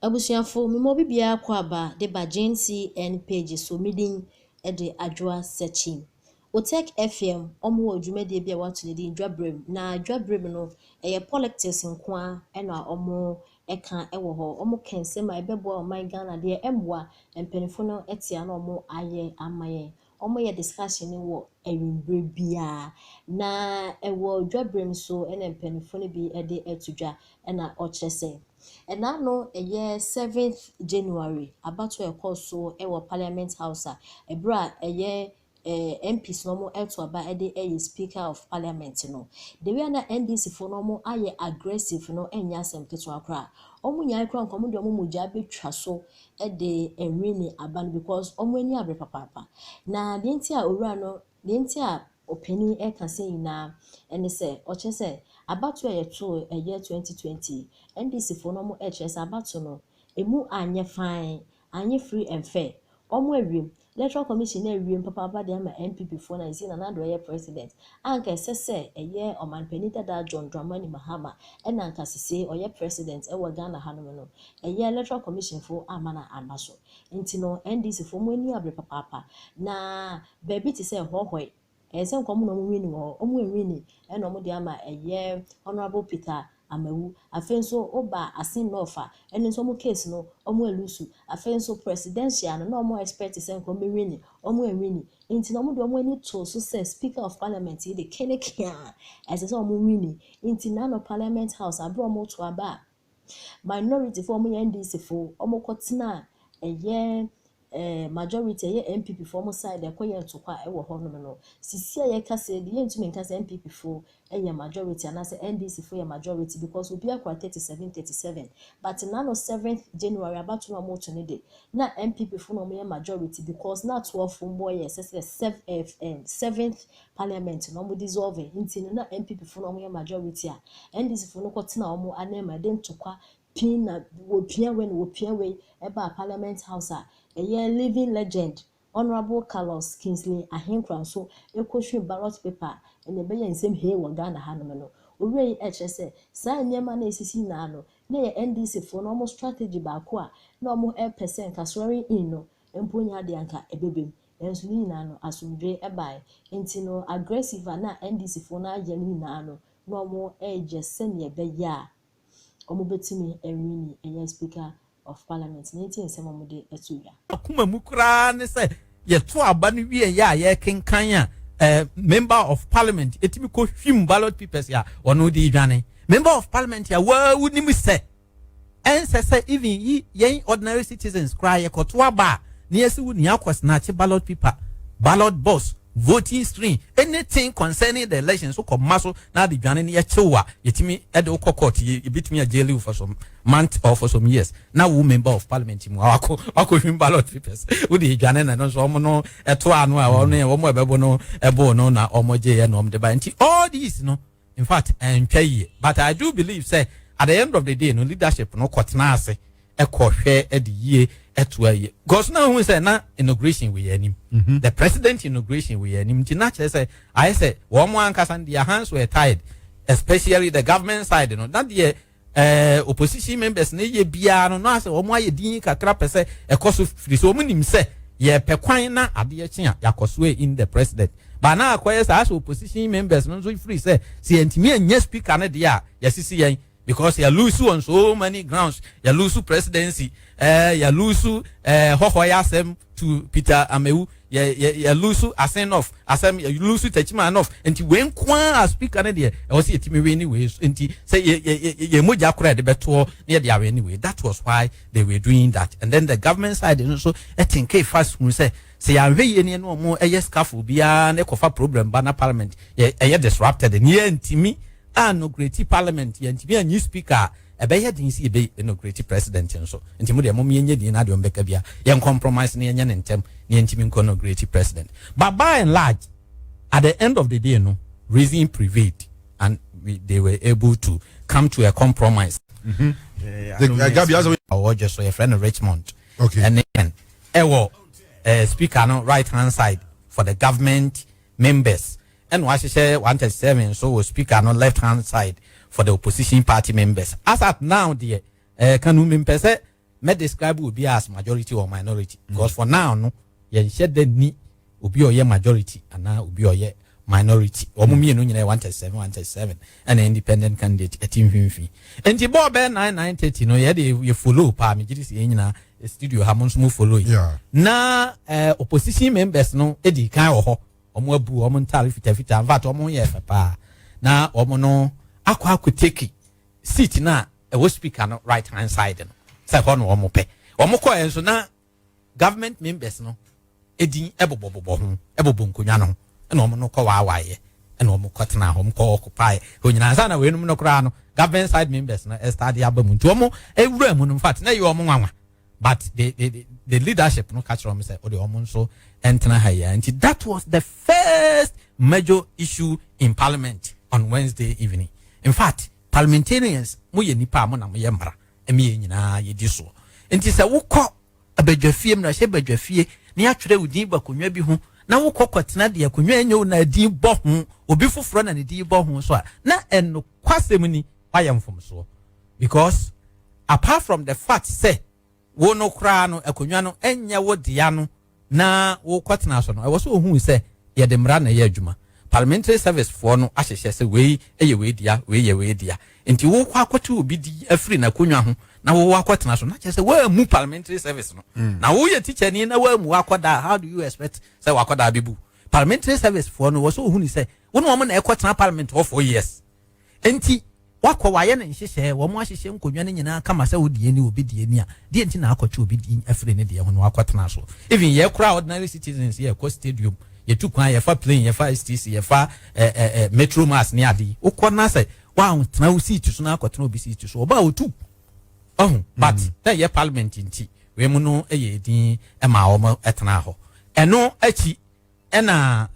Abusuafo, mema obi biara kɔ aba de ba GNCN page so. Me din de Adwoa Sekyi. Otec FM, wɔwɔ dwumadie bi a wɔato ne din Dwaberem. Na Dwaberem no, ɛyɛ politics nko ara na wɔka wɔ hɔ. Wɔka nsɛm a ɛbɛboa ɔman Ghana deɛ ɛmmoa mpanimfoɔ no te a na wɔayɛ ama yɛn. Wɔyɛ discussion no wɔ anwummerɛ biara. Na ɛwɔ Dwaberem nso na mpanimfoɔ no bi de ato dwa na ɔkyerɛ sɛ, ɛnna no ɛyɛ 7th January abatoɔ a ɛkɔɔ so wɔ Parliament House a ɛberɛ a ɛyɛ MPs no wɔreto aba de ayi Speaker of Parliament no. The way a na NDC foɔ no wɔayɛ aggressive no nyɛ asɛm ketewa koraa. Wɔn nyinaa koraa nka wɔde wɔn mogya bɛtwa so de awin aba no because wɔn ani abere papaapa. Na deɛ nti a owura no, deɛ nti a ɔpanin reka sɛ nyinaa ne sɛ, ɔkyerɛ sɛ abatoɔ a yɛtoo ɛyɛ 2020, NDC foɔ no wɔrekyerɛ sɛ abato no, emu anyɛ fine, anyɛ free and fair. Wɔn awiem. Electoral Commission no awiem papaapa de ama NPP foɔ na seesei Nana Addo yɛ president. Anka ɛsɛ sɛ ɛyɛ ɔmanpanin dada John Dramani Mahama ɛna anka seesei ɔyɛ president ɛwɔ Ghana hanom no, ɛyɛ Electoral Commission foɔ ama no aba so. Nti no NDC foɔ wɔn ani abere papaapa. Na baabi te sɛ Hohoe, ɛyɛ sɛ nka wɔn na wɔn win wɔ hɔ, wɔn nwin ɛna wɔde ama ɛyɛ Honourable Peter Amewu. Afei nso woba Assin North a, ɛno nso wɔn case no wɔn alose. Afei nso presidential no, na wɔn expect sɛ nka wɔn win, wɔn nwin. Nti na wɔn de wɔn ani too so sɛ Speaker of Parliament yi de kenekea ɛsɛ sɛ wɔn win. Nti n'ano Parliament House abere a wɔreto aba a, minority foɔ, wɔn yɛ NDC foɔ, wɔn kɔtena ɛyɛ majority, ɛyɛ NPP foɔ wɔn side, ɛkɔyɛ ntɔkwa ɛwɔ hɔnom no. Sisi a yɛka sɛ deɛ yɛntumi nka sɛ NPP foɔ ɛyɛ majority anaasɛ NDC foɔ yɛ majority because obi akora 37 37, but n'ano 7th January abato no a wɔreto no de, na NPP foɔ na wɔyɛ majority because na 12 mbɔ yɛ sɛ seven ɛɛ ɛɛ seventh Parliament na wɔn dissolve. Nti no na NPP foɔ na wɔyɛ majority a NDC foɔ no kɔtena wɔn anan mu a ɛde ntɔkwa pii na wɔpia wei na wɔpia wei ɛbaa Parliament House a ɛyɛ living legend Honourable Carlos Kingsley Ahenkorah nso ekɔhwɛ ballot paper ɛna ɛbɛyɛ nsɛm hee wɔ Ghana hanom no. Owura yi ɛkyerɛ sɛ saa nneɛma na esisi nyinaa no, na yɛ NDC foɔ no wɔn strategy baako a na wɔn ɛpɛ sɛ nka swearing in no mpo nya adeɛ anka ɛbɛbɛm, nanso ne nyinaa no asomdwe ɛbaeɛ. Nti no aggressive a na NDC foɔ no ayɛ no nyinaa no, na wɔn ɛregye sɛnea ɛbɛyɛ a wɔn bɛtumi ɛwin ɛyɛ Speaker of Parliament ne. Nti nsɛm a wɔde ɛto dwa. Akoma mu koraa ne sɛ yɛto aba no wie yɛ a yɛkenkan a member of Parliament etimi kɔ hwim ballot papers a ɔno de dwane. Member of Parliament a waawu nim sɛ ɛnsɛ sɛ even yi yɛn ordinary citizens koraa yɛkɔto aba a ne yɛsi wo nea akɔ snatch ballot paper, ballot box, voting screen, anything concerning the election so kɔ ma so na de dwane ne yɛkyew a yɛtumi ɛde wokɔ court, yɛ yɛbɛtumi ajail you for some month or for some years. Na wo member of Parliament mu a wakɔ hwim ballot papers wode dwane na no nso ɔmo no ɛto ano a ɔno yɛ wɔn a ɛbɛbo no ɛbo no na ɔmo gye yɛ na ɔmo de ba. Nti all these no, in fact, ɛntwa yie, but I do believe say at the end of the day no, leadership no kɔtena ase ɛkɔhwɛ ɛde yie ɛto ayie because na ohun sɛ na inauguration wɔ yɛn anim, the president inauguration wɔ yɛn anim. Nti na kyerɛ sɛ ayɛ sɛ wɔn mo ankasa no, their hands were tied, especially the government side no. Na deɛ opposition members ne yɛ biara no na asɛ wɔn ayɛ din kakra pɛ sɛ ɛkɔ so firi so wɔn nim sɛ yɛpɛ kwan na adeɛ kye a yɛakɔ so in the president ba na akɔyɛ saa asɛ opposition members no nso firi sɛ yɛntumi anyɛ Speaker no deɛ a yɛsisi yɛn because yɛ lose on so many grounds. Yɛ lose presidency, yɛ lose Hohoe yɛ asɛm to Peter Amewu, yɛ lose Assin North asɛm, yɛ lose Techiman North. Nti wei nkoa a Speaker no deɛ ɛwɔ sɛ yɛtumi wei ni wei so. Nti sɛ yɛ mogya koraa yɛde bɛtoɔ na yɛde awɛ ni wei. That was why they were doing that. And then the government side no nso ɛte fast hu sɛ yɛahwɛ yie ni ɛne ɔmo ɛyɛ scuffle biara na ɛkɔfa problem ba na Parliament yɛ ɛyɛ disrupted ne yɛntumi inaugurate Parliament, yɛntumi anyi Speaker a, ɛbɛyɛ den sɛ yɛbɛ inaugurate president nso. Nti mo deɛ mo yɛnyɛ din na deɛ ɔmbɛka bia yɛn compromise na yɛnyɛ ne ntɛm na yɛntumi nkɔ inaugurate president. But by and large, at the end of the day no, reason prevailed and they were able to come to a compromise. Gabi, as ɔwɔ gye so yɛfrɛ no Richmond. Okay. Ɛne ɛwɔ Speaker no right hand side for the government members, ɛna wahyehyɛ 137 nso wɔ Speaker no left hand side for the opposition party members. As at now deɛ, kanu mempɛ sɛ mɛ describe obi as majority or minority, because for now no, yɛnhyɛ da ni obi a ɔyɛ majority anaa obi a ɔyɛ minority. Wɔn mmienu nyinaa yɛ 137 137, ɛna independent candidate ɛti mfimfini. Nti bɔɔl bɛyɛ 9:30 no, yɛde yɛ follow paa. Megye di sɛ yɛn nyinaa studio ha, mo nso mo follow yi. Na opposition members no edi kan wɔ hɔ. Wɔn abu wɔn ntaare fitafita. In fact, wɔn yɛ fɛ paa, na wɔn no akɔ take seat na ɛwɔ speaker no right hand side no sɛ hɔ na wɔn pɛ. Wɔn kɔɛ nso na government members no edin ɛbobɔbobɔ ho, ɛbobɔ nkonnwa no ho, ɛna wɔn no kɔ waawaayɛ, ɛna wɔn kɔ tena hɔ, wɔn kɔ occupy hɔ nyinaa. Nsa na wɔn no koraa no, government side members no ɛstart aba mu, nti wɔn ewura mu no, in fact, na ɛyɛ wɔn nwanwa, but the leadership no catch wɔn sɛ ɔde wɔn nso ɛntena ha yi. Nti that was the first major issue in parliament on Wednesday evening. In fact, parliamentarians, mo yɛ nipa a mo na mo yɛ mmara ɛmi yɛ nyinaa yɛ di soɔ. Nti sɛ wokɔ abadwafie mu na hyɛ badwafie na yɛatwerɛ wo din bɔ akonnwa bi ho na wokɔ kɔtena deɛ akonnwa ɛnyɛ wo na din bɔ ho, obi foforɔ na ne din bɔ ho so a, na ɛnokwasɛm ni, wayɛ mfomsoɔ, because apart from the fact sɛ wo no koraa no, akonnwa no ɛnyɛ wo dea no na wokɔtena so no, ɛwɔ sɛ ohun sɛ yɛde mmara na ɛyɛ adwuma. Parliamentary service foɔ no ahyehyɛ sɛ wei yɛ wei dea, wei yɛ wei dea. Nti wokɔ akɔte obi di afiri n'akonnwa ho na wowɔ akɔtena so na kyerɛ sɛ woamu parliamentary service no. Na woyɛ teacher ni na woamu akɔda, how do you expect sɛ wakɔda bɛbu parliamentary service foɔ no? Wɔ sɛ ohun sɛ wo ne wɔn na ɛkɔtena parliament hɔ 4 years, nti wakɔ wayɛ ne nhyehyɛ, wɔn ahyehyɛ nkonnwa no nyinaa kama sɛ wodi ani, obi di ani a deɛ, nti na akɔtwe obi di afiri ne deɛ ho na wakɔtena so. Even yɛ kora ordinary citizens, yɛ kɔ stadium, yɛtu kwan, yɛfa plane, yɛfa STC, yɛfa ɛɛ ɛɛ Metro Mass ne ade, wokɔ na sɛ wantena wo seat so na akɔtena obi seat so, ɔbaa otu ɔho. But na yɛ parliament nti wei mu no yɛ edin ma wɔn tena hɔ. Ɛno akyi, ɛna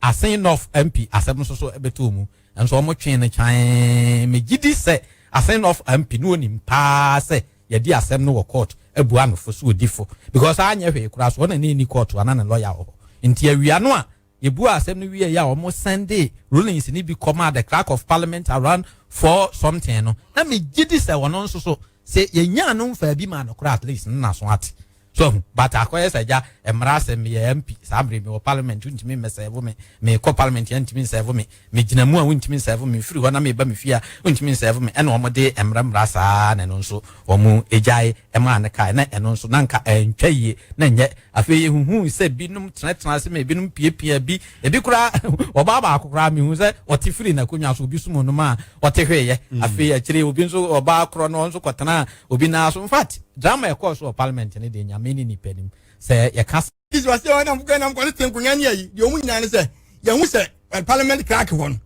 Assin North MP asɛm nso so bɛtɔ mu nso, wɔn twe no kyan. Megye di sɛ Assin North MP no onim paa sɛ yɛdi asɛm no wɔ court abu anofo so odi fo, because anyɛ hwee koraa so, ɔna ne ni court ana ne lawyer wɔ hɔ. Nti awia no a yɛbu asɛm no wie yɛ a, wɔn send rulings ni bi kɔma the clerk of parliament around four something no, na megye di sɛ wɔn nso so sɛ yɛnya no mfa bi ma no koraa, at least nna so ate so. But akɔyɛ sɛ gya mmara sɛ meyɛ MP saa mmerɛ mi wɔ parliament, wontumi mmɛsɛɛfo me. Mekɔ parliament yɛ, ntumi nsɛɛfo me. Megyina mu a, wontumi nsɛɛfo me. Firi hɔ na meba me fie a, wontumi nsɛɛfo me. Ɛna wɔn de mmara mmara saa na ɛno nso wɔn gyae ɛmaa ne kae, na ɛno nso na nka ɛntwa yie na nyɛ. Afei ehuhu sɛ binom tenatena ase ma ebinom piapia bi, ebi koraa, ɔbaa baako koraa mihu sɛ ɔte firi n'akonnwa so, obi sum no ma ɔte hwee. Afei akyire obi nso, ɔbaa korɔ no, ɔno nso kɔtena obi nan so. In fact, drama ɛkɔɔ so wɔ parliament ne deɛ, Nyame ne nipa nim sɛ yɛka. Sisi wa sɛ ɔnam kɔ nam kɔ ne te nkonnwa ne ayi deɛ, ɔmu nyinaa ne sɛ yɛn ho sɛ parliament clerk hɔ no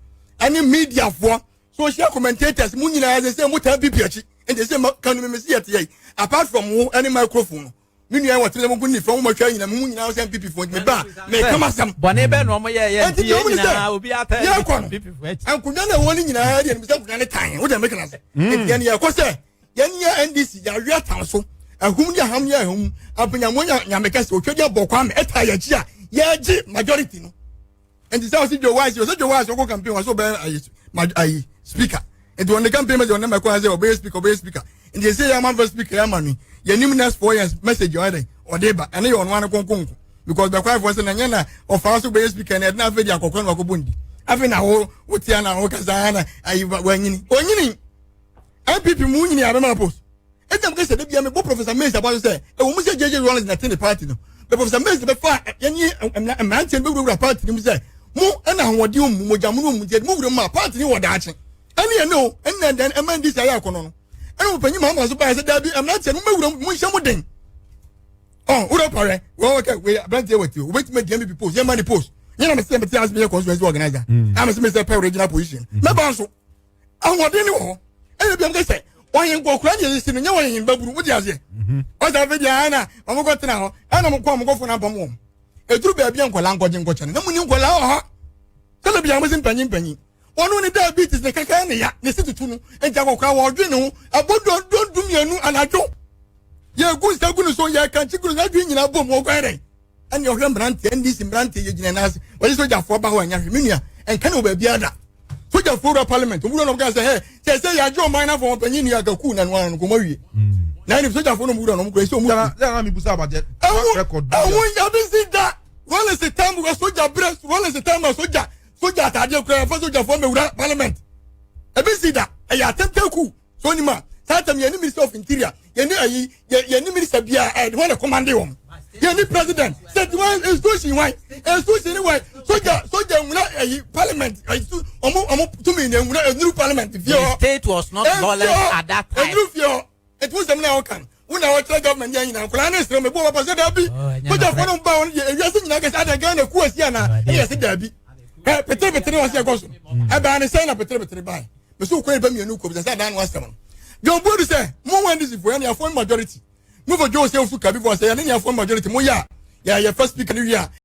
ɛne mediafoɔ, social commentators mu nyinaa sɛ mo taa bibi akyi. Nti sɛ kanu mi si yɛ te yɛ yi, apart from wo ɛne microphone no, mi nua wɔ tẹnɛ mo gun nifa mo ma twɛ nyina mo nyinaa sɛ NPP foɔ, nti mi ba mɛ kama sɛm. Bɔnne bɛ na ɔmo yɛ yɛ nti yɛ nyinaa obi ata. Yɛ kɔ no, nkonnwa na ɛwɔ ne nyinaa deɛ, nisɛ nkonnwa ne tan o deɛ, mɛka na sɛ nti yɛn yɛ kɔ sɛ yɛn yɛ NDC yɛawe atan so ahum ne aham yɛ ahum apanyamo nyame kɛse otwa di abɔ kwame ɛta yɛ akyi a yɛgye majority no. Nti sɛ ɔsi Joe Wise, ɔsɛ Joe Wise ɔkɔ campaign, ɔsɛ ɔbɛyɛ ayi ayi speaker. Nti wɔn ne campaign message ɔne mɛkɔ sɛ ɔbɛyɛ speaker, ɔbɛyɛ speaker. Nti esi yɛ amanfo speaker yɛ ama no, yɛnim next 4 years message ɔyɛ dɛ ɔde ba. Ɛne yɛ ɔno ano konkonko because bɛkɔ afɔ sɛ na nyɛ na ɔfa so bɛyɛ speaker na ɛde na afei di akɔkɔ na wakɔbɔ ndi. Afei na wo wotia na wo kasa na ayi wanyini onyini NPP mu nyini abɛma post. Ɛnna mo kɛsɛ de bia mi bɔ Professor Mills abɔ so sɛ ɛwɔ mu sɛ JJ Rawlings na te ne party no bɛ Professor Mills bɛfa yɛnyi mmeranteɛ no bɛwurawura party no mu sɛ mo ɛna ahoɔden mu, mogya mu no mu, nti mo wura mu a party no wɔ daakye. Ɛne yɛn no ɛnna ɛdɛn ɛma NDC ayɛ akɔnɔ no, ɛna mo panyin Mahama so baa sɛ daabi, mmeranteɛ no mo bɛwura mu, mo nhyɛ mo den. Ɔ wura parɛ wɔn kɛ wei aberanteɛ wɔ ti o, wobɛtumi adi NPP post, yɛn ma ni post yɛn na mɛ sɛ mɛ ti ase mi yɛ constituency organizer a mɛ sɛ mɛ sɛ pɛ regional position mɛ ba nso ahoɔden ni wɔ hɔ. Ɛna bi a sɛ ɔyɛ nkɔkora deɛ yɛsi no nyɛ wɔyɛ baburu, wode aseɛ ɔsɛ afei deɛ ɛna ɔmo kɔ tena hɔ, ɛna mo kɔ ɔmo kɔ fo na mpam wɔn eduru baabi a nkɔla nkɔgye nkɔkyɛ no na mo ni nkɔla wɔ hɔ sɛlɛ bi a mo si mpanyin mpanyin ɔno ne diabetes ne kaka ne ya ne si tutu no. Nti akɔkora wɔdwe ne ho ɛbɔ dɔn 12 anadwo, yɛ gu nsa gu ne so, yɛ kankye gu ne so, adwene nyinaa bom wɔ kwan dɛ. Ɛne ɔhwɛ mmeranteɛ NDC mmeranteɛ yɛ gyina n'ase wɔyɛ sogyafoɔ ba hɔ ɛnya hwɛ. Me nua, ɛnka ne wɔ baabi ada sogyafoɔ wura parliament owura na ɔka sɛ hɛ sɛ yɛagye ɔman no afɔ wɔn panyin nua akaku na no ano nkɔmɔ wie. Na ɛni sojafo no mu wura na ɔmo kura esi ɔmo. Yàrá yàrá mi busa abajẹ. Ɛhu record. Ɛhu yabi si da Rawlings time wɔ soja brɛ, Rawlings time wɔ soja ataadeɛ kura yɛn fɔ sojafo mɛwura parliament. Ebi si da ɛyɛ attempted coup so ni ma saa time yɛn ni Minister of Interior, yɛn ni ayi, yɛn ni minister bia ɛ wɔn na command wɔn, yɛn ni president state wɔn institution wɔn institution ni wɔn soja nwura ɛyi parliament ɛyi su ɔmo tumi na nwura enuru parliament fie The hɔ. state was not lawless at that time. Eduru fie hɔ etu nsɛm na ɔkan wọn na ɔkyerɛ government yɛn nyinaa nkɔla ne srɛ mɛ ebi wɔ papa sɛ dabi. Oh, ɛnyɛ sojafo nokorɛ. No ba wɔn yɛ ewiase nyinaa kɛse ada Ghana ku esi ana. Oh, ɛyɛ sɛ dabi ɛ petere petere wɔn sɛ ɛkɔ so ɛbɛn ne sɛn na petere petere ban mɛ so kwan nipa mmienu kɔ bisa sɛ adan no asɛm no John Boadu sɛ mo wɔn NDC fo yɛn ni afɔn majority mo fɔ Joe sɛ osu kabi fɔ sɛ yɛn ni afɔn majority mo yɛ a yɛ yɛ first speaker ni wi a.